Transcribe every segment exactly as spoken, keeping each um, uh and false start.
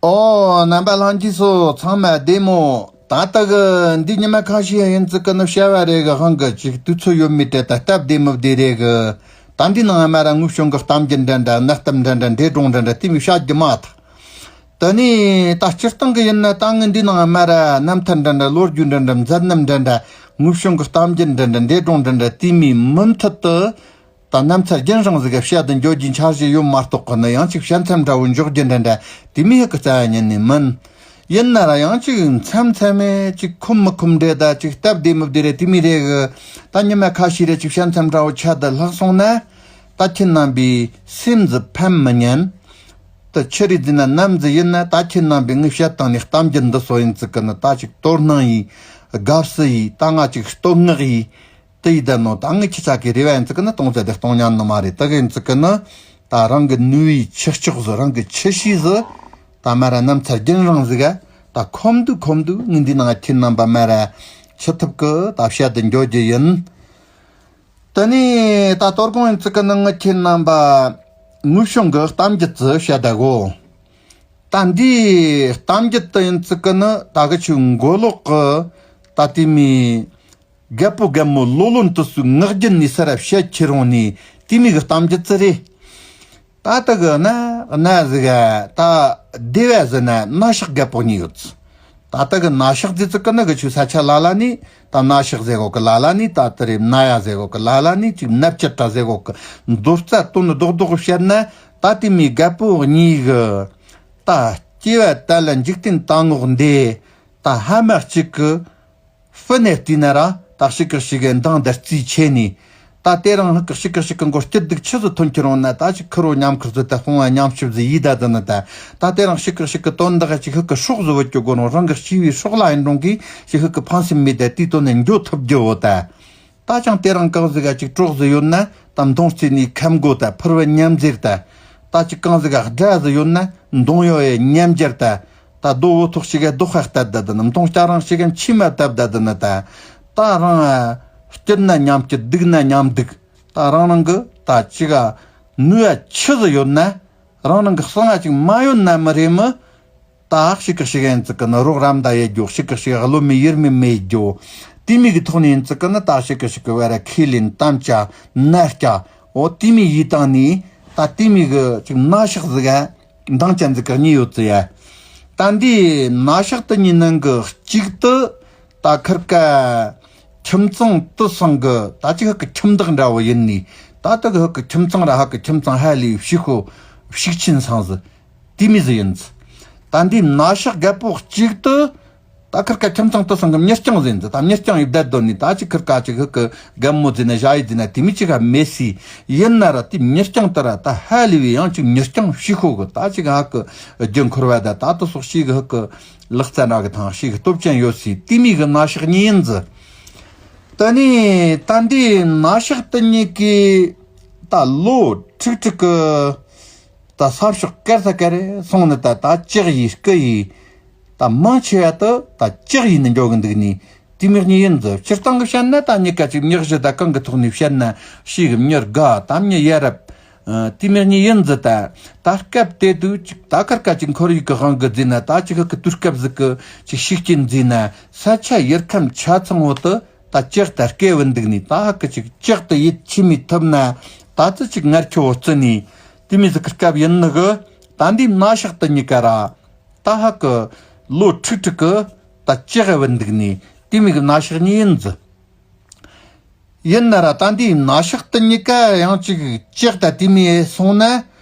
ཨོ། རྣམ་པ་ལྷན་རྒྱས་ཚོ་ཚང་མ་བདེ་མོ། ད་ལྟ་གི་འདི་ཉི་མ་ཁ་ཤས་ཡིན་ཙི་ཀི་ནི་བྱ་བ་རེ་གི་དབང་གི་ཅིག་དུས་ཚོད་ཡོད་མེད་དེ་ད་སྟབས་བདེ་མི་བདེ་རེ་གི། ད་འདི་ནང་མ་ར་དངོས་བྱུང་གི་གཏམ་རྒྱུད་འདྲ་འདྲ། གནའ་གཏམ་འདྲ་འདྲ། འདྲེ་སྒྲུང་འདྲ་འདྲ། དེ་མོ་བཤད་རྒྱུ་མ་ཐག་དེ་ནས་ད་སྤྱིར་བཏང་གི་ཡིན་ན་ད་ངས་འདི་ནང་མ་ར་རྣམ་ཐར་འདྲ་འདྲ། ལོ་རྒྱུས་འདྲ་འདྲ། མཛད་རྣམ་འདྲ་འདྲ། དངོས་བྱུང་གི་གཏམ་རྒྱུད་འདྲ་འདྲ། འདྲེ་སྒྲུང་འདྲ་འདྲ། དེ་མོ་མུ་མཐུད་དུ། ད་རྣམ་ཐར་རྒྱུན་རིང་ཟིག་ག་བཤད་དུ་འགྱོ་རྒྱུའི་འཆར་གཞི་ཡོད་མ་གཏོགས་གི་ནི། ཡང་ཅིག་བཤད་མཚམས་འདྲ་བོ་འཇོག་རྒྱུ་འདྲ་འདྲ་དེ་མོ་ཧི་གི་རྩ་བ་ཉིད་ནས་མིན། ཡིན་ན་ར་ཡང་ཅིག་མཚམས་མཚམས་མེད་ཅིག་ཁོམ་མི་ཁོམ་འདྲ་ད་ཅིག་སྟབས་བདེ་མི་བདེ་རེ་དེ་མོ་རེ་གི། ད་ཉི་མ་ཁ་ཤས་རེ་ཅིག་བཤད་མཚམས་འདྲ་བོ་ཆད་དུ་ལྷག་སོང་ན། ད་ཁྱེད་རྣམ་པའི་སེམས་ཟིག་ཕམ་མི་ཉན། ད་ཆི་རེད་ཟེར་ན་ནམ་ཟིག་ཡིན་ན་ད་ཁྱེད་རྣམ་པའི་ངས་བཤད་བཏང་ནས་གཏམ་རྒྱུད་འདི་ཚོ་ཡིན་ཙི་ཀི་ནི་ད་ཅིག་དོ་སྣང་ཡིས། དགའ་བསུ་ཡིས། ད་ང་ཅིག་བསྟོད་བསྔགས་ཡིས། དེ་ཡི་དེ་ནོ་ད་ངས་ཁྱེད་ཅག་གི་རེ་བ་ཡིན་ཙི་ཀི་ནི་གཏོང་ཚད་དེ་གཏོང་ཉན་ནི་མ་རེད། དེ་གི་ཡིན་ཙི་ཀི་ནི་ད་རང་གི་ནུས་པའི་ཁྱི་ལྕོག་ཟིག། རང་གི་ཁྱི་ཤེས་ཟིག། ད་མ་ར་རྣམ་ཐར་རྒྱུན་རིང་ཟིག་ག་ད་ཁོམ་དུས་ཁོམ་དུས་ངས་འདི་ནང་ཁྱེད་རྣམ་པ་མ་ར་ཅི་ཐུབ་ཀི་ད་བཤད་དུ་འགྱོ་རྒྱུ་ཡིན། དེ་ནས་ད་དོ་དགོང་ཡིན་ཙི་ཀི་ནི་ངས་ཁྱེད་རྣམ་པ་དངོས་བྱུང་གི་གཏམ་རྒྱུད་ཅིག་བཤད་ད་གོ། ད་འདིའི་གཏམ་རྒྱུད་དེ་ཡིན་ཙི་ཀི་ནི་ད་གི་ཆུ་མགོ་ལོག་གི་ད་དེ་མོ་རྒད་པོ་རྒད་མོ་ལོ་ལོན་དུ་སུ་ངག་རྒྱུན་ནས་སར་བཤད་ཁྱེར་འོང་ནས་དེ་མོ་གི་གཏམ་རྒྱུད་ཅིག་རེད། ད་ལྟ་གི་གནའ་གནའ་ཟིག་ག་ད་སྡེ་བ་ཟིག་ན་གནའ་ཤག་རྒད་པོ་གཉིས་ཡོད་ཙི། ད་ལྟ་གི་གནའ་ཤག་ཟེར་ཙི་ཀི་ནི་གི་ཆུ་ས་ཆ་ལ་ལ་ནི་ད་གནའ་ཤག་ཟེར་གོ་གི། ལ་ལ་ནི་ད་དེ་རེད། གནའ་ཡ་ཟེར་གོ་གི། ལ་ལ་ནི་ཅིག་གནའ་བཅད་དྲ་ཟེར་གོ་གི། མདོ་རྩ་དོན་རྡོག་རྡོག་བཤད་ན་ད་དེ་མོ་རྒད་པོ་གཉིས་གི་ད་སྐྱེ་བ་དལ་ལ་འཇིག་རྟེན་དང་ངོགས་འདི་ད་ཕ་མ་གཅིག་གི་ཕུ་ནས་བལྟས་ན་ར་ད་ཞིག་གི་ཞིག་གི་མདང་དར་རྩིས་ཆེ་ནས། ད་དེ་རིང་ཧི་གི་ཞིག་གི་ཞིག་གི་མགོ་སྐྱིད་སྡུག་ཆི་ཟིག་ཐོན་ཁྱེར་འོང་ན་ད་ཅིག་ཁུར་བོ་མཉམ་ཁུར་ཟིག་ད་ཕུང་བ་མཉམ་ཞིབ་ཟིག་ཡིས་ད་དི་ནི་ད། ད་དེ་རིང་ཞིག་གི་ཞིག་གི་དོན་དག་ཅིག་ཧི་གི་སྲོག་ཟིག་བུད་རྒྱུ་དགོས་རུང་རང་གི་སྐྱེས་བུའི་སྲོག་ལ་ཡིན་རུང་གིས་ཞིག་ཧི་གི་ཕངས་སེམས་མེད་ད་དེའི་དོན་ནས་འགྱོ་ཐུབ་རྒྱུ་བོ་ད། ད་ཅང་དེ་རིང་གང་ཟིག་ག་ཅིག་གྲོགས་ཟིག་ཡོད་ན་ད་མདུང་རྩེ་ནས་ཁམ་མགོ་ད་ཕུར་བུ་མཉམ་ཟེར་ད། ད་ཅིག་གང་ཟིག་ག་དགྲ་ཟིག་ཡོད་ན་མདུང་ཡོ་ཡེ་མཉམ་སྦྱར་ད། ད་རྡོ་བོ་ཐོག་ཞིག་ག་རྡོ་ཁ་སྟབས་ད་དི་ནི། མདུང་སྐྱ་རང་ཞིག་ག་མཆིལ་མ་བཏབ་ད་དི་ནི་ད། ད་རང་སྐྱིད་ན་མཉམ་སྐྱིད། སྡུག་ན་མཉམ་སྡུག། ད་རང་རང་གི་ད་ཅིག་ག་ནུས་པ་ཆི་ཟིག་ཡོད་ན། རང་རང་གི་གསང་བ་ཅིག་མ་ཡོད་ན་མི་རེད་མི། ད་ཞིག་གི་ཞིག་ཡིན་ཙི་ཀི་ནི་རོགས་རམ་ད་ཡེད་རྒྱུ། ཞིག་གི་ཞིག་བློ་མེད་ཡུལ་མེད་མེད་རྒྱུ། དེ་མོ་གི་ཐོག་ནས་ཡིན་ཙི་ཀི་ནི་ད་ཞིག་གི་ཞིག་གི་བར་ཁས་ལེན་དམ་བཅའ་མནའ་བསྐྱལ། འོ་དེ་མོ་ཡིས་བཏང་ནས་ད་དེ་མོ་གི་ཅིག་གནའ་ཤག་ཟིག་ག་མདང་ཅན་ཟིག་གི་གཉིས་ཡོད་ཙི་ཡ། ད་འདི་གནའ་ཤག་དེ་གཉིས་ནང་གི་གཅིག་ཏུ་ད་ཁིར་ཀ་ཁྱིམ་ཚང་དེ་ཚང་གི་ད་ཅིག་ཧི་གི་ཁྱིམ་བདག་འདྲ་བོ་ཡིན་ནི། ད་ལྟ་གི་ཧི་གི་ཁྱིམ་ཚང་ར་ཧི་གི་ཁྱིམ་ཚང་ཧ་ལས་ཕྱུག་པོ་ཕྱུག་ཆེན་ཚང་ཟིག་དེ་མོ་ཟིག་ཡིན་ཙི། ད་འདི་གནའ་ཤག་རྒད་པོ་གཅིག་ཏུ་ད་ཁིར་ཀ་ཁྱིམ་ཚང་དེ་ཚང་གི་མྱི་རྐྱང་ཟིག་ཡིན་ཙི། ད་མྱི་རྐྱང་ཡིན་བསྡད་དོ་ནི་ད་ཅིག་ཁིར་ཀ་ཅིག་ཧི་གི་རྒན་མོ་ཟིག་ན་ཞ་ཡི་ཟིག་ན་དེ་མོ་ཅིག་ག་མེད་སི། ཡིན་ན་ར་དེ་མྱི་རྐྱང་དེ་ར་ད་ཧ་ལས་པའི་ཡང་ཅིག་མྱི་རྐྱང་ཕྱུག་པོ་གི་ད་ཅིག་ཧ་གི་རྒྱུ་འཁོར་བ་ད་ད་དེ་སོགས་ཤིག་གི་ཧི་གི་ལག་རྩལ་འདྲ་གི་ཐང་ཞིག་སྟོབས་ཅན་ཡོད་སྲིད། དེ་མོ་གི་གནའ་ཤག་གཉིས་ཡིན་ཟིག། དེ་ནས་ད་འདི་གནའ་ཤག་དེ་གཉིས་ཀྱིས་ད་ལོ་ཁྲིག་ཁྲིག་གི་ད་ས་ཕྱོགས་དཀར་ས་དཀར་རེ་སོང་ནི་ད་ད་ལྕགས་ཡིས་སྐུ་ཡིས་ད་མང་ཆེ་བ་དུ་ད་ལྕགས་ཡིས་ནི་འགྱོ་གི་འདུག་ནི། དེ་མོ་གཉིས་ཡིན་ཟིག། སྤྱིར་བཏང་གི་བཤད་ན་ད་གཉིས་ཀ་ཅིག་མྱི་གཞི་ད་གང་གི་ཐོག་ནས་བཤད་ན་ཞིག་གི་མྱི་དགའ་ད་མྱི་ཡ་རབས། ཨ། དེ་མོ་གཉིས་ཡིན་ཟིག། ད་ད་སྐབས་དེ་དུས་ཅིག་ད་ཁར་ཀ་ཅིག་ཁོར་ཡུག་གི་དབང་གིས་ཟེར་ན་ད་ཅིག་ཧི་གི་དུས་སྐབས་ཟིག་གི་ཅིག་ཤུགས་རྐྱེན་ཟེར་ན་ས་ཆ་ཡུལ་ཁམས་ཆ་ཚང་བོ་དུ་ད་ལྕགས་ད་སྐྱེ་བོ་འདུག་ནི། ད་ཧི་གི་ཅིག་ལྕགས་དུ་ཡིད་ཆེས་མི་ཐུབ་ན་ད་ཙི་ཅིག་ངར་ཁྱོ་བོ་བརྩི་ནི། དེ་མོ་ཟིག་གི་སྐབས་ཡིན་ནི་གི། ད་འདི་གནའ་ཤག་དེ་གཉིས་ཀ་ར་ད་ཧི་གི་ལོ་ཁྲིག་ཁྲིག་གི་ད་ལྕགས་བུད་འདུག་ནི། དེ་མོ་གི་གནའ་ཤག་གཉིས་ཡིན་ཟིག། ཡིན་ན་ར་ད་འདི་གནའ་ཤག་དེ་གཉིས་ཀ་ཡང་ཅིག་ལྕགས་ད་དེ་མོ་སོང་ན་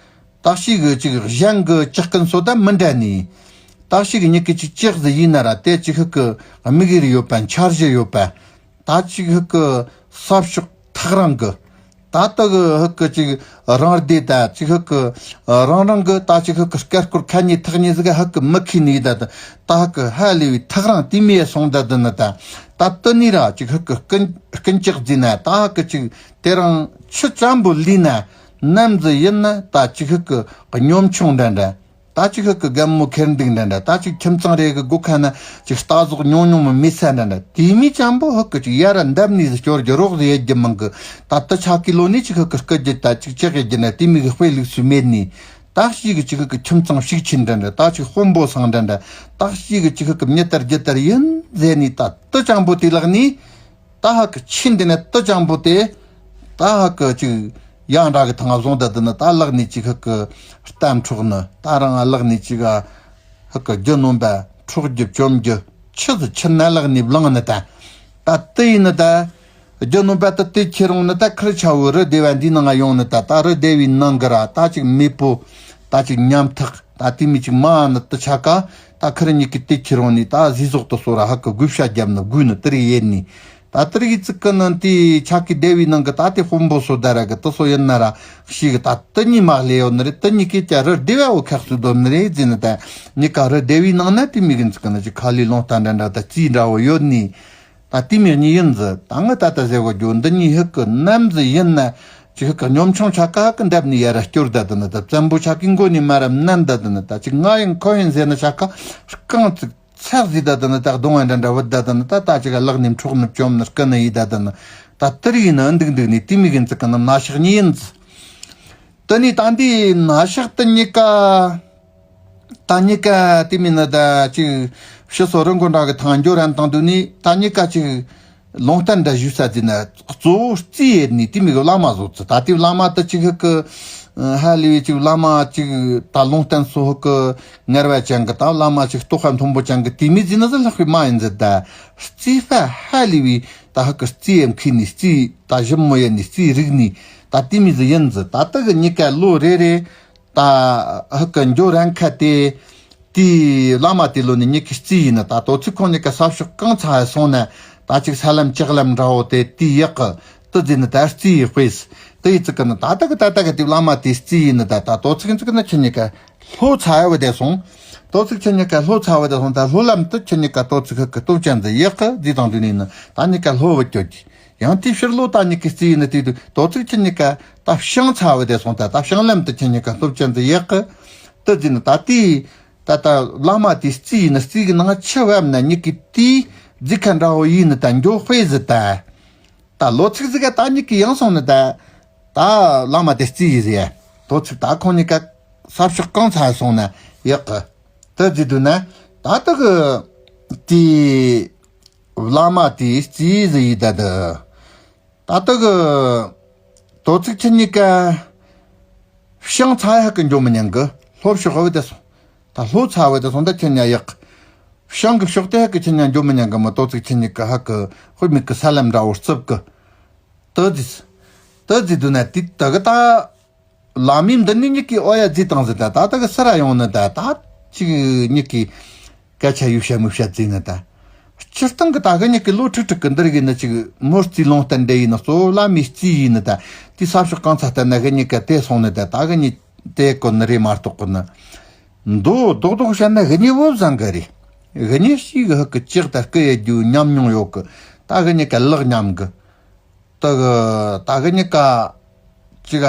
ད་ཞིག་གི་ཅིག་གཞན་གི་ལྕགས་ཀུན་སོ་ད་མི་འདྲ་ནི། ད་ཞིག་གི་མྱི་གི་ཅིག་ལྕགས་ཟིག་ཡིན་ན་ར་དེ་ཅིག་ཧི་གི་དམིགས་ཡུལ་ཡོད་པ། འཆར་གཞི་ཡོད་པ། ད་ཅིག་ཧི་གི་ས་ཕྱོགས་ཐག་རིང་གི། ད་ལྟ་གི་ཧི་གི་ཅིག་རང་སྡེ་ད་ཅིག་ཧི་གི་རང་རང་གི་ད་ཅིག་ཧི་གི་སྐད་སྐོར་ཁ་ཉེ་ཐག་ཉེ་ཟིག་ག་ཧི་གི་མི་ཁི་ནི་ད་ད་ད་ཧི་གི་ཧ་ལས་པའི་ཐག་རིང་དེ་མོ་སོང་ད་དི་ནི་ད། ད་དི་ནི་ར་ཅིག་ཧི་གི་རྐུན་རྐུན་ལྕགས་ཟེར་ན་ད་ཧི་གི་ཅིག་དེ་རིང་ཆུ་ཙམ་པོ་ལུས་ན་ནམ་ཟིག་ཡིན་ན་ད་ཅིག་ཧི་གི་གཉོམ་ཆུང་འདྲ་འདྲ། ད་ཅིག་ཧི་གི་རྒན་མོ་ཁེར་འདུག་འདྲ་འདྲ། ད་ཅིག་ཁྱིམ་ཚང་རེ་གི་སྒོ་ཁ་ན་ཅིག་རྟ་ཟོག་ཉུང་ཉུང་མི་མེད་ས་འདྲ་འདྲ། དེ་མོ་ཙམ་པོ་ཧི་གི་ཅིག་ཡ་ར་འདབས་ནས་སྐྱོར་རྒྱུ་རོགས་ཟིག་ཡེད་རྒྱུ་མང་གི། ད་དི་ཆ་གི་ལོ་ནས་ཅིག་ཧི་གི་རྐུ་རྒྱུ་ད་ཅིག་ལྕགས་ཡེད་རྒྱུ་ན་དེ་མོ་གི་དཔེ་ལུགས་སུ་མེད་ནི། ད་ཤི་གི་ཅི་ཁི་གི་ཁྱིམ་ཚང་ཤིག་ཆེན་འདྲ་འདྲ། ད་ཅིག་དཔོན་པོ་སང་འདྲ་འདྲ། ད་ཤི་གི་ཅི་ཁི་གི་མྱི་ལྟར་རྒྱུ་ལྟར་ཡིན་ཟེར་ནི། ད་ཏི་ཅང་པོ་དེ་ལག་ནི། ད་ཧ་གི་ཆེན་འདི་ནས་ཏི་ཅང་པོ་དེ། ད་ཧ་གི་ཅིག་ཡང་འདྲ་གི་ཐང་བཟུང་ད་དི་ནི། ད་ལག་ནི་ཅིག་ཧ་གི་གཏམ་འཕྲོག་ནི། ད་རང་ལག་ནི་ཅིག་ཧ་གི་རྒྱུ་ནོམ་པ་འཕྲོག་རྒྱུ་བཅོམ་རྒྱུ། ཆི་ཟི་ཆི་ན་ལག་ནི་བླངས་ནི་ད། ད་ཏི་ཡིན་ནི་ད། རྒྱུ་ནོམ་པ་དེ་དེ་ཁྱེར་འོང་ནི་ད། ཁིར་ཆ་བོ་རི་སྡེ་བ་འདི་ནང་ང་ཡོང་ནི་ད། ད་རི་སྡེ་བའི་ནང་གི་ར་ད་ཅིག་མེས་པོ། ད་ཅིག་ཉམ་ཐག་ད་དེ་མི་ཅིག་མ་ནི་དི་ཆ་ཀ། ད་ཁིར་གཉིས་ཀྱི་དེ་ཁྱེར་འོང་ནི་ད་ཟི་ཟོག་ཏི་སོ་ར་ཧ་གི་དགོས་ཤ་རྒྱབ་ནི་དགོས་ནི་དི་རི་ཡེ་ནི། ད་དི་རི་ཡི་ཙི་ཀི་ནི་དེ་ཆ་ཀི་སྡེ་བའི་ནང་གི་ད་དེ་དཔོན་པོ་སོ་ད་ར་གི་ཏི་སོ་ཡིན་ན་ར་ཤི་གི། ད་དི་གཉིས་མ་ལས་ཡོད་ནི་རེད། དི་གཉིས་ཀྱི་ཀྱ་རི་སྡེ་བ་བོ་ཁག་སུ་སྡོད་ནི་རེད་ཟེར་ནི། ད་གཉིས་ཀ་རི་སྡེ་བའི་ནང་ན་དེ་མི་གི་ཙི་ཀི་ནི་ཅིག་ཁ་ལི་ལོང་ལྟ་འདྲ་འདྲ་ད་རྩིས་འདྲ་བོ་ཡོད་ནི། ད་དེ་མི་གཉིས་ཡིན་ཟི། ད་ངི་ད་ད་ཟེར་བ་རྒྱུ་འདི་གཉིས་ཧི་ཀི་ནམ་ཟི་ཡིན་ན། ཅི་ཧི་ཀི་ཉོམ་ཆུང་ཆ་ཀ་ཧི་ཀི་འདབ་ནི་ཡ་ར་སྐྱོར་ད་དི་ནི། ད་བཙན་པོ་ཆ་ཀི་མགོ་ནི་མ་ར་མནན་ད་དི་ནི། ད་ཅིག་ང་ཡིན་ཁོ་ཡིན་ཟེར་ནི་ཆ་ཀ་རྐང་ཚིག་ཚག་ཟི་ད་དི་ནི། ད་གདོང་བ་འདྲ་འདྲ་བུད་ད་དི་ནི། ད་ད་ཅིག་ལག་ནི་འཕྲོག་ནི་བཅོམ་ནི་རྐུ་ནི་ཡི་ད་དི་ནི། ད་དི་རི་ཡིན་ནི་འདུག་འདུག་ནི་དེ་མི་གི་ཙི་ཀི་ནི་ན་ཤག་གཉིས་ཡིན་ཟི། དི་ནི་ད་འདི་ན་ཤག་དི་གཉིས་ཀ། ད་གཉིས་ཀ་དེ་མིན་ན་ད་ཅིག་ཕྱི་སོ་རི་མགོ་འདྲ་གི་ཐང་འགྱོ་རན་དང་དུ་ནི། ད་གཉིས་ཀ་ཅིག་ལུང་བསྟན་འདྲ་ཞུས་ས་དེ་ན་གཙོ་བོ་རྩིས་ཡེད་ནི་དེ་མི་གི་བླ་མ་བཟོ་ཚུལ། ད་དེ་བླ་མ་དེ་ཅིག་ཧི་ཀི་ཧ་ལི་བའི་ཅིག་བླ་མ་ཅིག་ད་ལུང་བསྟན་སོ་ཧི་ཀི་ངར་བ་ཅན་གི། ད་བླ་མ་ཅིག་ལྟོ་ཁ་མཐོན་པོ་ཅན་གི་དེ་མི་ཟིན་ན་ཟི་ལྷག་པའི་མ་ཡིན་ཟི། ད་རྩིས་པ་ཧ་ལི་བའི་ད་ཧི་ཀི་རྩིས་ཡེད་མཁས་ནི། རྩིས་ད་ཞིབ་མོ་ཡེད་ནི། རྩིས་རིག་ནི་ད་དེ་མི་ཟི་ཡིན་ཟི། ད་དེ་གི་གཉིས་ཀ་ལོ་རེ་རེ། ད་ཧི་ཀི་འགྱོ་རན་ཁ་དེ། དེའི་བླ་མ་དེ་ལོ་ནི་གཉིས་ཀྱི་རྩིས་ཡིན་ནི། ད་དོ་ཚིག་ཁོང་གཉིས་ཀ་ས་ཕྱོགས་གང་ཚ་ཧ་སོང་ན། ད་ཅིག་ས་ལམ་ལྕགས་ལམ་འདྲ་བོ་དེ་དེའི་ཡག་གི་དེ་ཟིན་ནི་ད་རྩིས་ཡི་དཔེ་སི། དེ་ཡི་ཙི་ཀི་ནི་ད་ད་གི་ད་ད་གི་དེ་བླ་མ་དེ་རྩིས་ཡིན་ནི། ད་ད་དོ་ཚིག་ཙི་ཀི་ནི་ཁྱེད་གཉིས་ཀ་ལྷོ་ཚ་ཧ་བ་དེ་སོང་། དོ་ཚིག་ཁྱེད་གཉིས་ཀ་ལྷོ་ཚ་ཧ་བ་དེ་སོང་། ད་ལྷོ་ལམ་དུ་ཁྱེད་གཉིས་ཀ་དོ་ཚིག་ཧི་ཀི་སྟོབས་ཅན་ཟི་ཡག་གི་ཟི་དང་དུ་ནི་ནི་ད་གཉིས་ཀ་ལྷོ་བུ་སྐྱོད་ཀྱི། ཡང་དེའི་ཕྱིར་ལོ་ད་གཉིས་ཀྱི་རྩིས་ཡིན་ནི་དེ་དུ་དོ་ཚིག་ཁྱེད་གཉིས་ཀ་ད་བྱང་ཚ་བ་དེ་སོང་། ད་ད་བྱང་ལམ་དུ་ཁྱེད་གཉིས་ཀ་སྟོབས་ཅན་དུ་ཡག་གི་དེ་ཟིན་ནི། ད་དེའི་ད་ད་བླ་མ་དེའི་རྩིས་ཡིན་ནི། རྩིས་ཀྱི་ནང་ཆུ་བབ་ན་གཉིས་ཀྱི་དེའི་རྫི་ཁ་འདྲ་བོ་ཡིན་ནི། ད་འགྱོ་དཔེ་ཟི། ད་ད་ལོ་ཚིག་ཟི་ཀ་ད་གཉིས་ཀྱི་ཡང་སོང་ནི། ད་ད་བླ་མ་དེ་རྩིས་ཡིན་ཟི་ཡ། དོ་ཚིག་ད་ཁོང་གཉིས་ཀ་ས་ཕྱོགས་གང་ཚ་སོང་ན་ཡག་གི་དེ་ཟི་དུ་ན། ད་ད་གི་དེའི་བླ་མ་དེའི་རྩིས་ཟི་ཡི་ད་དུ། ད་ལྟ་གི་དོ་ཚིག་ཁྱེད་གཉིས་ཀ་བྱང་ཚ་ཧ་གི་འགྱོ་མི་ཉན་གི། ལྷོ་ཕྱོགས་ཧ་བ་དེ་སོང་། ད་ལྷོ་ཚ་བ་དེ་སོང་། ད་ཁྱེད་གཉིས་ཡག་བྱང་གི་ཕྱོགས་དེ་ཧ་གི་ཁྱེད་གཉིས་འགྱོ་མི་ཉན་གི་མོ། དོ་ཚིག་ཁྱེད་གཉིས་ཀ་ཧ་གི་དཔེ་མི་གི་ས་ལམ་འདྲ་བོ་རྩིབ་གི་དེ་ཟིས། དེ་ཟིས་དུ་ན་དེ་ད་གི་ད་བླ་མའི་འདི་ནི་གཉིས་ཀའི་ཨོ་ཡ་ཟིས་དང་ཟི། ད་ད་ད་གི་སི་ར་ཡོང་ནི། ད་ད་ཅིག་གཉིས་ཀའི་སྐད་ཆ་ཡུ་ཤ་མུ་ཤ་རྩིས་ནི་ད། སྤྱིར་བཏང་གི་ད་གི་གཉིས་ཀྱི་ལོ་ཁྲིག་ཁྲིག་གི་འདིར་གི་ནི་ཅིག་མོ་རྩིས་ལུང་བསྟན་འདྲེ་ཡིན་ནི། གཙོ་བོ་བླ་མའི་རྩིས་ཡིན་ནི་ད། དེ་ས་ཕྱོགས་གང་ཚ་ལྟ་ན་གི་གཉིས་ཀ་དེ་སོང་ནི་ད། ད་གི་གཉིས་དེ་གོ་ནི་རེད་མ་གཏོགས་གི་ནི། མདོ་རྡོག་རྡོག་བཤད་ན་གི་གཉིས་བོ་བཟང་གི་རེད། གི་གཉིས་ཤིག་གི་ཧི་གི་ལྕགས་ད་སྐུ་ཡ་རྒྱུ་ཉམས་མྱོང་ཡོད་གི། ད་གི་གཉིས་ཀ་ལག་ཉམས་གི། ད་གི་ད་གི་གཉིས་ཀ་ཅིག་ག་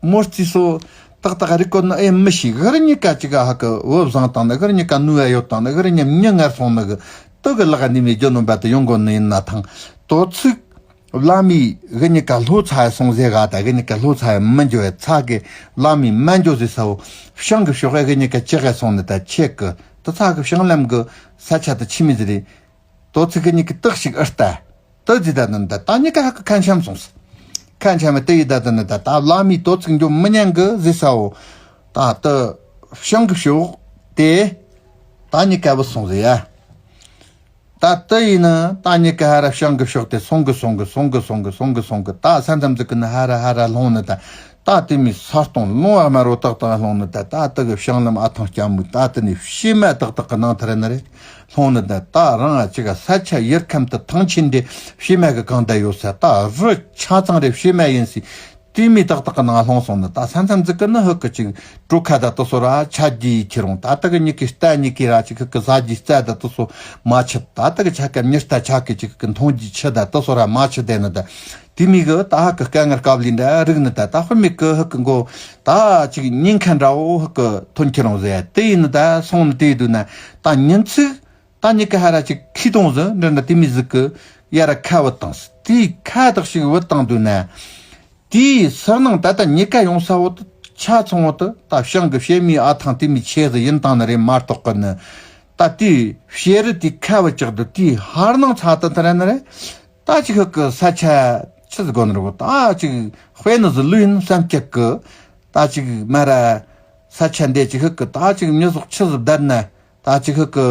མོ་རྩིས་སོ་ཏག་ཏག་རིག་གོ་ནི་ཨེ་མི་ཤེས། གི་རི་གཉིས་ཀ་ཅིག་ག་ཧ་གི་བུ་བཟང་དང་ནི། གི་རི་གཉིས་ཀ་ནུས་ཡ་ཡོད་དང་ནི། གི་རི་གཉིས་མྱི་ངར་སོང་ནི་གི། ད་གི་ལག་ནི་མི་རྒྱུ་ནོམ་པ་དུ་ཡོང་གོ་ནི་ཡིན་ན་ཐང་། དོ་ཚིག་བླ་མའི་གི་གཉིས་ཀ་ལྷོ་ཚ་ཡ་སོང་ཟེ་ག། ད་གི་གཉིས་ཀ་ལྷོ་ཚ་ཡ་མི་འགྱོ་བའི་ཚ་གི་བླ་མའི་མ་འགྱོ་ཟེ་ས་བོ་བྱང་གི་ཕྱོགས་གི་གཉིས་ཀ་ཅིག་ག་སོང་ནི་ད་ཆེ་གི། ད་ཚ་གི་བྱང་ལམ་གི་ས་ཆ་དུ་ཆི་མི་ཟེ་རེད། དོ་ཚིག་གི་གཉིས་ཀྱི་རྟགས་ཤིག་ཨེ་ལྟ། དེ་ཟིག་ད་ནི་ད་ད་གཉིས་ཀ་ཧ་གི་ཁ་འཆམ་སོང་ཟེར། ཁ་འཆམ་དེ་ཡི་ད་ད་ནི་ད་ད་བླ་མའི་དོ་ཚིག་འགྱོ་མི་ཉན་གི་ཟེར་ས་བོ། ད་ད་བྱང་གི་ཕྱོགས་དེ་ད་གཉིས་ཀ་བུད་སོང་ཟེར་ཡ། ད་དེ་ཡིན་ན་ད་གཉིས་ཀ་ཧ་ར་བྱང་གི་ཕྱོགས་དེ་སོང་གི་སོང་གི་སོང་གི་སོང་གི་སོང་གི་སོང་གི། ད་ས་མཚམས་ཟིག་གི་ནི་ཧ་ར་ཧ་ར་ལྷུང་ནི་ད། ད་དེ་མི་ས་སྟོང་ལུང་བ་དམར་བོ་ཏག་ཏག་ལྷུང་ནི་ད། ད་དེ་གི་བྱང་ལམ་ཨ་ཐང་སྐྱ་མོ་ད་དེ་ནི་བྱེ་མ་ཏག་ཏག་གི་ནང་ཐར་ནི་རེད། ལྷུང་ནི་ད། ད་རང་ཨ་ཅིག་ག་ས་ཆ་ཡུལ་ཁམས་དུ་ཐང་ཆེན་འདི་བྱེ་མ་གི་གང་ད་ཡོད་ས། ད་རི་ཆ་ཚང་རེ་བྱེ་མ་ཡིན་སི། དེ་མི་ཏག་ཏག་གི་ནང་ལྷུང་སོང་ནི་ད། ས་མཚམས་ཟིག་གི་ནི་ཧུ་གི་ཅིག་གྲོ་ཁ་ད་དུ་སོ་ར་ཆ་རྒྱུ་ཡི་ཁྱེར་འོང་། ད་དེ་གི་གཉིས་ཀི་རྟ་གཉིས་ཀི་ར་ཅིག་གི་ཟ་རྒྱུ་རྩྭ་ད་དུ་སོ་མ་ཆུད། ད་དེ་གི་ཆ་ག་མྱི་རྟ་ཆ་གི་ཅིག་གི་འཐུང་རྒྱུ་ཆུ་ད་དུ་སོ་ར་མ་ཆུད་དེ་ནི་ད། དེ་མི་གི་ད་ཧ་གི་དཀའ་ངལ་དཀའ་ལས་འདྲ་རིག་ནི་ད། ད་ཧུ་མི་གི་ཧུ་གི་མགོ་ད་ཅིག་ཉིན་ཁ་འདྲ་བོ་ཧུ་གི་ཐོན་ཁྱེར་འོང་ཟེར། དེ་ཡིན་ནི་ད་སོང་ནི་དེ་དུས་ན་ད་ཉིན་ཚིག་ད་གཉིས་ཀ་ཧ་ར་ཅིག་ཁི་དོང་ཟི་འདྲ་འདྲ་དེ་མི་ཟིག་གི་ཡ་ར་ཁ་བུད་བཏང་ཟི། དེ་ཁ་དག་ཞིག་བུད་བཏང་དུས་ན། དེའི་སར་ནང་ད་ལྟ་གཉིས་ཀ་ཡོང་ས་བོ་དུ་ ཆ་ཚང་བོ་དེ་ད་བྱང་གི་བྱེ་མའི་ཨ་ཐང་དེ་མོ་ཆེ་ཟིག་ཡིན་བཏང་ནི་རེད་མ་གཏོགས་གི་ནི། ད་དེའི་བྱེ་རུ་དེ་ཁ་བུ་ཅག་དུ་དེའི་ཧར་ནང་ཚ་དུ་ཐ་ར་ནི་རེད། ད་ཅིག་ཧུ་གི་ས་ཆ་ཆི་ཟིག་གོ་ནི་རེད་གོ། ད་ཅིག་དཔེ་ནི་ཟིག་ལུས་ཡིན་བསམ་སྐྱེད་གི། ད་ཅིག་མ་ར་ས་ཆ་འདི་ཅིག་ཧུ་གི་ད་ཅིག་མྱི་ཟོག་ཆི་ཟིག་བསྡད་ན། ད་ཅིག་ཧུ་གི་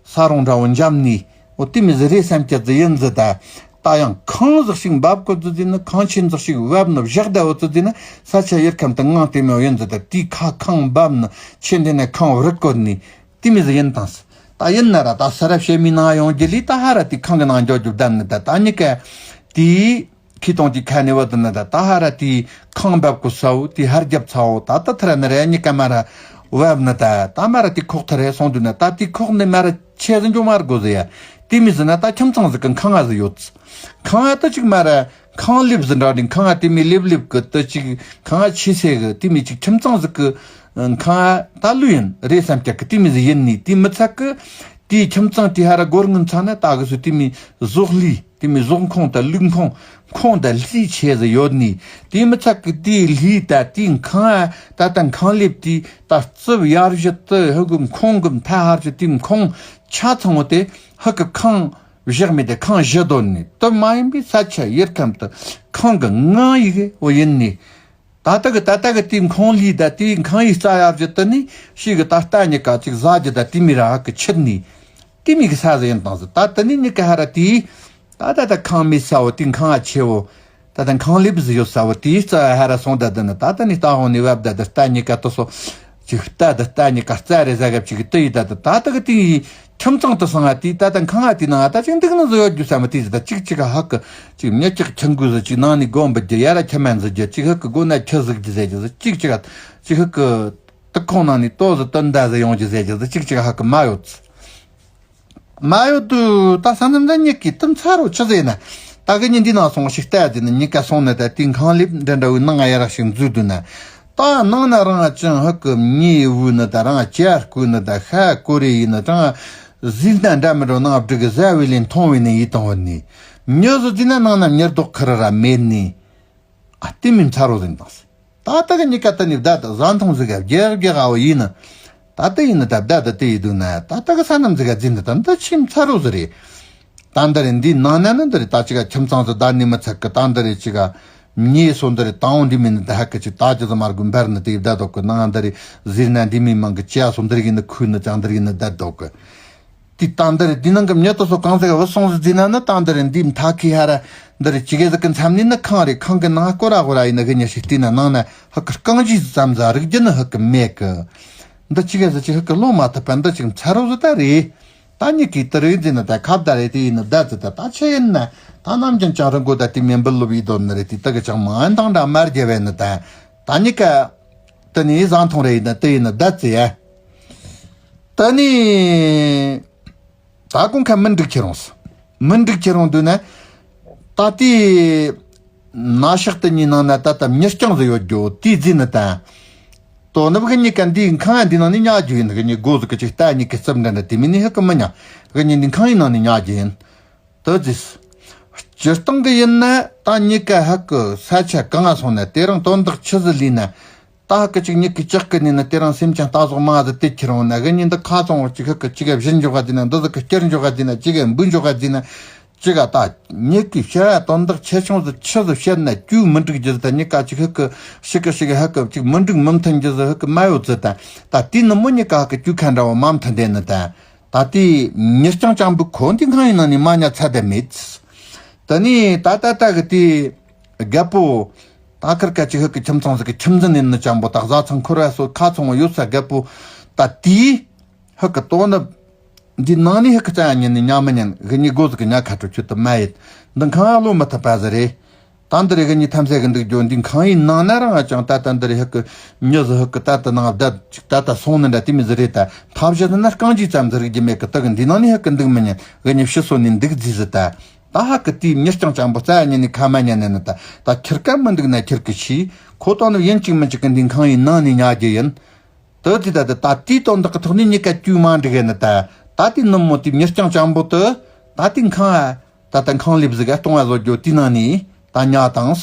ས་རོང་འདྲ་བོ་འཇམ་ནི། འོ་དེ་མོ་ཟིག་རེད་བསམ་གྱི་ཟིག་ཡིན་ཟིག་ད། ད་ཡང་ཁང་ཟིག་ཞིག་འབབ་གི་ཟིག་ཟིན་ན། ཁང་ཆེན་ཟིག་ཞིག་བབ་ན་བཞག་བསྡད་བོ་ཟིག་ཟིན་ན། ས་ཆ་ཡུལ་ཁམས་དུ་ངང་དེ་མོ་ཡིན་ཟིག་ད། དེའི་ཁ་ཁང་འབབ་ན་ཆེ་འདི་ནས་ཁང་རུ་བཀོད་ནི་དེ་མོ་ཟིག་ཡིན་དང་ཟིག་ད་ཡིན་ན་ར་ད་ས་རབ་བྱེ་མའི་ནང་ཡོང་རྒྱུ་ལས་ད་ཧ་ར་དེའི་ཁང་གི་ནང་འཇོག་རྒྱུ་བསྡད་ནི། ད་ད་གཉིས་ཀ་དེའི་ཁྱི་དང་དེའི་ཁ་ནས་བུད་ན་ད། ད་ཧ་ར་དེའི་ཁང་འབབ་གོ་ས་བོ་དེའི་ཧར་རྒྱབ་ཚ་བོ་ད་ད་ཐ་ར་ནི་རེད། གཉིས་ཀ་མ་ར་བབ་ན་ད། ད་མ་ར་དེའི་ཁོག་ཐ་རེ་སོང་དུས་ན། ད་དེའི་ཁོག་ནས་མ་ར་ཆེ་ཟིག་འཇོག་མ་ར་དགོས་ཟིག་ཡ། དེ་མོ་ཟིག་ན་ད་ཁྱིམ་ཚང་ཟིག་གི་ཁང་ང་ཟིག་ཡོད། ཁང་ང་ད་ཅིག་མ་ར་ཁང་ལེབ་ཟིག་འདྲ་ནི། ཁང་ང་དེ་མོ་ལེབ་ལེབ་གི་ད་ཅིག་ཁང་ང་ཆེ་སེ་གི་དེ་མོ་ཅིག་ཁྱིམ་ཚང་ཟིག་གི་ཁང་ང་ད་ལུས་ཡིན་རེད་བསམ་གྱི་གི་དེ་མོ་ཟིག་ཡིན་ནི། དེ་མི་ཚད་གི་དེའི་ཁྱིམ་ཚང་དེ་ཧ་ར་སྒོར་ངན་ཚ་ན་ད་གི་སུ་དེ་མོ་ཟོག་ལུས། དེ་མོ་ཟོག་ཁང་དང་ལུག་ཁང་ཁང་དང་ལྷས་ཆེ་ཟིག་ཡོད་ནི། དེ་མི་ཚད་གི་དེའི་ལྷས་ད་དེའི་ཁང་ང་ད་ད་ཁང་ལེབ་དེ་ད་རྩིབ་ཡར་བཞི་དེ་ཧུ་གི་ཁང་གི་མཐའ་ཧར་བཞི་དེའི་ཁང་ཆ་ཚང་བོ་དེ་ཧུ་གི་ཁང་བཞག་མི་དེ་ཁང་བཞི་དོན་ནི། དེ་མ་ཡིན་པའི་ས་ཆ་ཡུལ་ཁམས་དུ་ཁང་གི་ངང་ཡི་གི་བོ་ཡིན་ནི། ད་ལྟ་གི་ད་ལྟ་གི་དེའི་ཁང་ལྷས་ད་དེའི་ཁང་ཡི་རྩ་ཡར་བཞི་དེ་ནི་ཞིག་གི་ད་རྟ་གཉིས་ཀ་ཅིག་ཟ་རྒྱུ་ད་དེ་མོ་ར་ཧུ་གི་ཆུད་ནི། དེ་མོ་གི་ས་ཟིག་ཡིན་དང་ཟིག་ད་དེ་ནི་གཉིས་ཀ་ཧ་ར་དེའི་ད་ད་ད་ཁང་མེད་ས་བོ་དེའི་ཁང་ང་ཆེ་བོ། ད་ལྟ་ཁང་ལེབ་ཟིག་ཡོད་ས་བོ་དེའི་རྩ་ཧ་ར་སོང་ད་དེ་ནི། ད་ལྟ་ནི་རྟ་འོང་ནི་བབ་ད་དེ་རྟ་གཉིས་ཀ་དེ་སོ་ཅིག་རྟ་དེ་རྟ་གཉིས་ཀ་རྩ་རེ་ཟ་གབ་ཅིག་གི་དེ་ཡི་ད་དེ་ད་ལྟ་གི་དེའི་ཁྱིམ་ཚང་དེ་སང་ང་དེའི་ད་ལྟ་ཁང་ང་དེའི་ནང་ང་ད་ཅིག་འདུག་ནི་ཟིག་ཡོད་རྒྱུ་ས་མ་དེ་ཟིག་ད་ཅིག་ཅིག་ག་ཧུ་གི་ཅིག་མྱི་ཅིག་ཁྱི་འགུལ་ཟིག་ཅིག་ནང་ནས་སྒོ་འབུད་རྒྱུ། ཡ་ར་ཁྱི་སྨན་ཟིག་རྒྱུ། ཅིག་ཧུ་གི་སྒོ་ན་ཁྱི་ཟིག་རྒྱུ་ཟེར་རྒྱུ་ཟིག་ཅིག་ཅིག་ག་ཅིག་ཧུ་གི་དུག་ཁང་ནང་ནས་ལྟོ་ཟིག་བཏོན་ད་ཟིག་ཡོང་རྒྱུ་ཟེར་རྒྱུ་ཟིག་ཅིག་ཅིག་ག་ཧུ་གི་མ་ཡོད་ཟིག་མ་ཡོད་དུས་ད་ས་མཚམས་ད་གཉིས་ཀྱི་དུམ་ཚ་རོ་ཆི་ཟེར་ན། ད་གི་གཉིས་འདི་ནང་སོང་ཞིག་ལྟ་ཟེར་ན། གཉིས་ཀ་སོང་ན་ད་དེའི་ཁང་ལེབ་འདྲ་འདྲ་བོའི་ནང་ང་ཡ་ར་ཞིག་འཛུལ་དུས་ན། ད་ནང་ན་རང་ཅང་ཧུ་གི་མྱེ་འུ་ནི་ད། རང་ཅ་སྐུ་ནི་ད། ཤ་ཀོ་རེ་ཡིན་ནི། ཀྲང་ཟིན་ན་འདྲ་མི་འགྲོ་ནང་བསྒྲིགས་གི་ཟ་བའི་ལས་མཐོང་བའི་ནི་ཡིད་དང་བུ་ནི། མྱི་བཟོ་ཟིན་ན་ནང་ན་མྱི་རྡོག་ཁུར་ར་མེད་ནི། ཨ་དེ་མིན་ཚ་རོ་ཟིན་དང་ཟེར། ད་ལྟ་གི་གཉིས་ཀ་ད་ནི་བདག་ད་བཟའ་འཐུང་ཟིག་ག་རྒྱག་རྒྱག་ཨ་བོ་ཡིན་ནི། ད་ལྟ་ཡིན་ནི་ད་བདག་ད་དེ་ཡི་འདུག་ན། ད་ལྟ་གི་ས་རྣམས་ཟིག་ག་འཛིན་ནི་ད་འདི་ཆེས་ཚ་རོ་ཟིག་རེད། ད་འདི་རེད། འདིའི་ནང་ན་ནི་འདི་རེད། ད་ཅིག་ག་ཁྱིམ་ཚང་ཟིག་བདག་ནི་མི་ཚད་གི། ད་འདི་རེད། ཅིག་ག་མྱེ་སོ་འདི་རེད། ད་འོང་འདི་མིན་ནི་ད་ཧ་གི་ཅིག་ད་ཅི་ཟིག་མར་གུ་འབར་ནི་དེ་ཡི་བདག་འདུག་གི། ནང་འདི་རེད། ཟིན་ན་འདི་མི་མང་གི་ཅ་སོ་འདི་རེད་ཡིན་ནི། ཁུ་ནི་ཅང་འདི་རེད་ཡིན་ནི་བདག་འདུག་གི། དེ་ད་འདི་རེད། འདི་ནང་གི་མྱི་དེ་ཚོ་གང་ཟིག་བུད་སོང་ཟིག་ཟིན་ན་ནི། ད་འདི་རེད། འདིའི་མཐའ་ཁའི་ཧ་ར་འདི་རེད། ཅི་གེ་ཟིག་གི་མཚམས་ནས་ནི་ཁང་རེད། ཁང་གི་ནང་སྐོར་ར་སྐོར་ར་ཡིན་ནི། གི་ཉི་ཤིག་བལྟས་ན་ནང་ན་ཧུ་གི་རྐང་རྗེས་ཙམ་ཟིག་རིག་རྒྱུ་ནི་ཧུ་གི་མེད་གི། འདི་ཅི་གེ་ཟིག་ཅིག་ཧུ་གི་ལོ་མ་ཐུབ་པ་འདི་ཅིག་ཚ་རོ་ཟིག་ད་རེད། ད་ཉི་གི་དི་རིག་ཟིན་ན་ད་ཁ་བརྡ་རེད། དེ་ཡིན་ནི་བདག་ཟིག་ད། ད་ཆི་ཡིན་ན་ད་ནམ་རྒྱུན་ཅང་རིན་གོ་ད་དེ་མེ་འབུལ་ལོ་བའི་དོན་ནི་རེད། དེ་ད་གི་ཅང་མ་འདང་འདྲ་མར་རྒྱལ་བས་ནི་ད། ད་ཉི་ག་དེ་ནི་བཟའ་འཐུང་རེ་ཡིན་ན་དེ་ཡིན་ནི་བདག་ཟིག་ཡ། ད་ནི། ད་ཁོང་ཁ་མི་འགྲིག་ཁྱེར་རུང་ཟེར། མི་འགྲིག་ཁྱེར་རུང་འདུག་ན། ད་ལྟའི་ན་ཤག་དེ་གཉིས་ནང་ན་ད་ལྟ་མྱི་རྐྱང་ཟིག་ཡོད་རྒྱུ་དེ་ཟིན་ནི་ད། དོ་ནུབ་གི་གཉིས་ཀ་འདིའི་ཁང་འདི་ནང་ནས་ཉལ་རྒྱུ་ཡིན། གི་གཉིས་སྒོ་ཟིག་གི་ཅིག་རྟ་གཉིས་ཀི་རྩིབ་འདྲ་འདྲ་དེ་མིན་ནི་ཧུ་གི་མི་ཉལ། གི་གཉིས་འདི་ཁང་ཡི་ནང་ནས་ཉལ་རྒྱུ་ཡིན། དེ་ཟིག་སྤྱིར་བཏང་གི་ཡིན་ན་ད་གཉིས་ཀ་ཧུ་གི་ས་ཆ་གང་ང་སོང་ན་དེ་རིང་དོན་དག་ཆི་ཟིག་ལས་ན། ད་ཧུ་གི་ཅིག་མྱི་གི་ལྕགས་གི་ནི་ནི་དེ་རིང་སེམས་ཅན་རྟ་ཟོག་མང་ཟིག་དེ་ཁྱེར་འོང་ན། གི་གཉིས་འདི་ཁ་ཚང་བོ་ཅིག་ཧུ་གི་ཅིག་ག་བཞི་འཇོག་ག་ཟིན་ན། འདི་ཟིག་གི་བསྐྱར་འཇོག་ག་ཟིན་ན། ཅིག་ག་འབུ་འཇོག་ག་ཟིན་ན། ཅིག་ག་ད་མྱི་གི་བཤད་དོན་དག་ཆེ་ཆུང་ཟིག་ཆི་ཟིག་བཤད་ན་རྒྱུ་མི་འགྲིག་རྒྱུ་ཟིག་ད་གཉིས་ཀ་ཅིག་ཧུ་གི་ཞིག་གི་ཞིག་གི་ཧུ་གི་ཅིག་མི་འགྲིག་མི་མཐུན་རྒྱུ་ཟིག་ཧུ་གི་མ་ཡོད་ཟིག་ད། ད་དེ་ནི་མོ་གཉིས་ཀ་ཧུ་གི་རྒྱུ་ཁ་འདྲ་བོ་མ་མཐུན་དེ་ནི་ད། ད་དེ་མྱི་རྐྱང་རྐྱང་པོ་ཁོ་འདི་ཁང་ཡི་ནང་ནས་མ་ཉལ་ཚ་དེ་མེད། ད་ནི་ད་ད་ད་གི་དེ་རྒད་པོ་ད་ཁར་ཀ་ཅིག་ཧུ་གི་ཁྱིམ་ཚང་ཟིག་གི་ཁྱིམ་འཛིན་ཡིན་ནི་རྐྱང་པོ། ད་བཟའ་ཚང་འཁོར་བ་སོ་ཁ་ཚང་བོ་ཡོད་ས་རྒད་པོ་ད་དེ་ཧུ་གི་དོ་ནི་འདི་ནང་ནས་ཧུ་གི་རྩ་ཉན་ནི་ཉ་མི་ཉན། གི་གཉིས་སྒོ་ཟིག་གི་ཉ་ཁ་དྲོ་ཆུ་དུ་མ་ཡེད། འདི་ཁང་ལོ་མི་ཐུབ་པ་ཟིག་རེད། ད་འདི་རེ་གི་གཉིས་ཐམས་ཅད་གི་འདུག་རྒྱུ་འདི་ཁང་ཡི་ནང་ན་རང་ང་ཅང་ད་ད་འདི་རེ་ཧུ་གི་མྱི་ཟིག་ཧུ་གི་ད་ད་ནང་བསྡད་ཅིག་ད་ད་སོང་ནི་འདྲ་དེ་མི་ཟིག་རེད་ད། ཐབས་ཤེས་ན་རྐང་རྗེས་ཙམ་ཟིག་རིག་རྒྱུ་མེད་གི། ད་གི་འདི་ནང་ནས་ཧུ་གི་འདུག་མི་ཉན། གི་གཉིས་ཕྱི་སོ་ནས་འདུག་རྫི་ཟིག་ད། ད་ཧུ་གི་དེའི་མྱི་རྐྱང་རྐྱང་པོ་རྩ་ཉན་ནས་ཁ་མ་ཉན་ནས་ནི་ད། ད་ཁྱེར་ཀ་མི་འདུག་ན་ཁྱེར་གི་ཤི། ཁོ་ད་ནི་ཡིན་གཅིག་མིན་གཅིག་གི་འདི་ཁང་ཡི་ནང་ནས་ཉལ་རྒྱུ་ཡིན། དེ་ཟིག་ད་ད་ད་དེའི་དོན་དག་གི་ཐོག་ནས་གཉིས་ཀ་རྒྱུ་མ་འགྲིག་གི་ནི་ད། ད་དེ་ནུབ་མོ་དེ་མྱི་རྐྱང་རྐྱང་པོ་དེ་ད་དེ་ཁང་ཨ། ད་ལྟ་ཁང་ལེབ་ཟིག་ག་སྟོང་བ་བཟོ་རྒྱུ་དེ་ནང་ནས་ད་ཉལ་དང་།